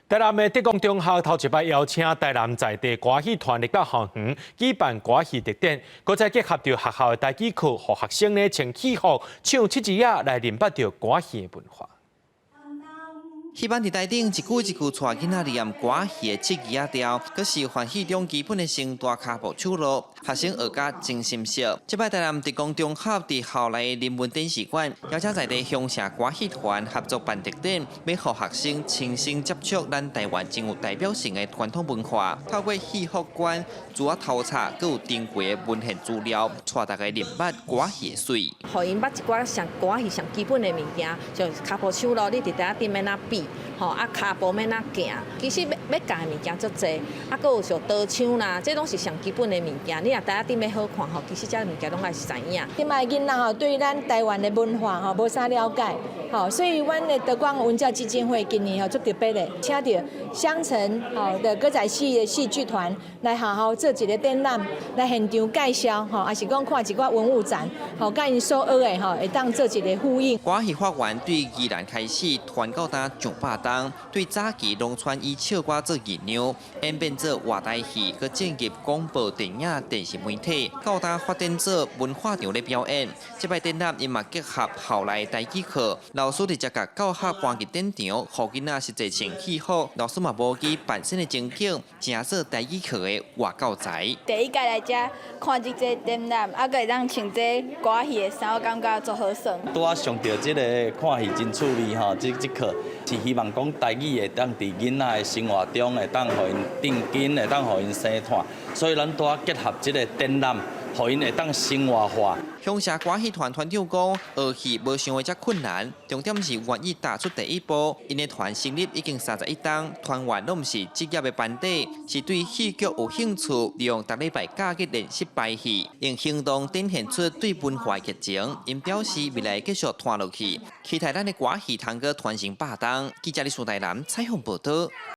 台南的德光中學頭一擺邀請台南在地歌戲團入到校園舉辦歌戲特展，閣再結合著學校的台語課，予學生呢穿戲服唱七字仔來認捌著歌戲的文化。戲班佇台頂一句一句帶囡仔念歌戲的七字仔調，閣示範戲中基本的身段跤步手路，學生學甲真心熟。這擺台南德光中學佇校內人文展示館，邀請在地鄉社歌戲團合作辦特展，欲予學生親身接觸咱台灣真有代表性的傳統文化。透過戲服館、珠仔頭冊，閣有珍貴的文獻資料，帶大家認捌歌戲的媠。予𪜶捌一寡上歌戲上基本的物件，像跤步手路，你佇台仔頂欲按怎比，吼啊跤步欲按怎行，其實欲教的物件足濟，啊，閣有像刀槍啦，這攏是上基本的物件。你若台仔頂欲好看吼，其實這物件攏愛是知影。這擺囡仔吼對咱台灣的文化吼無啥了解，吼，所以阮的德光文教基金會今年吼足特別的，請著雙城吼的歌仔戲的戲劇團來學校做一個展覽，來現場介紹吼，抑是講看一寡文物展，吼，佮𪜶所學的吼會當做一個呼應。歌戲發源對宜蘭開始，傳到今上百冬，對早期農村以唱歌做吟遊，演變做活台戲，閣進入廣播電影、電視媒體，到今發展做文化場咧表演。這擺展覽𪜶嘛結合校內台語課，老師直接共教學搬入展場，予囡仔實際穿戲服，老師嘛模擬扮身的情景，成做台語課的活教材。第一屆來遮看這個展覽，啊，閣會當穿這歌戲的衫，我感覺足好耍。拄仔上著這個看戲真趣味吼，這課是希望講台語會當佇囡仔的生活中會當予𪜶定根，會當予𪜶生湠，所以咱拄仔結合這個展覽，予𪜶會當生活化。鄉社歌戲團團長講，學戲無想的遮困難，重點是願意踏出第一步。𪜶的團成立已經31冬，團員攏毋是職業的班底，是對戲劇有興趣，利用逐禮拜假日練習排戲，用行動展現出對文化的熱情。𪜶表示未來繼續傳落去，期待咱的歌戲通閣傳承百冬。記者李蘇台南採訪報導。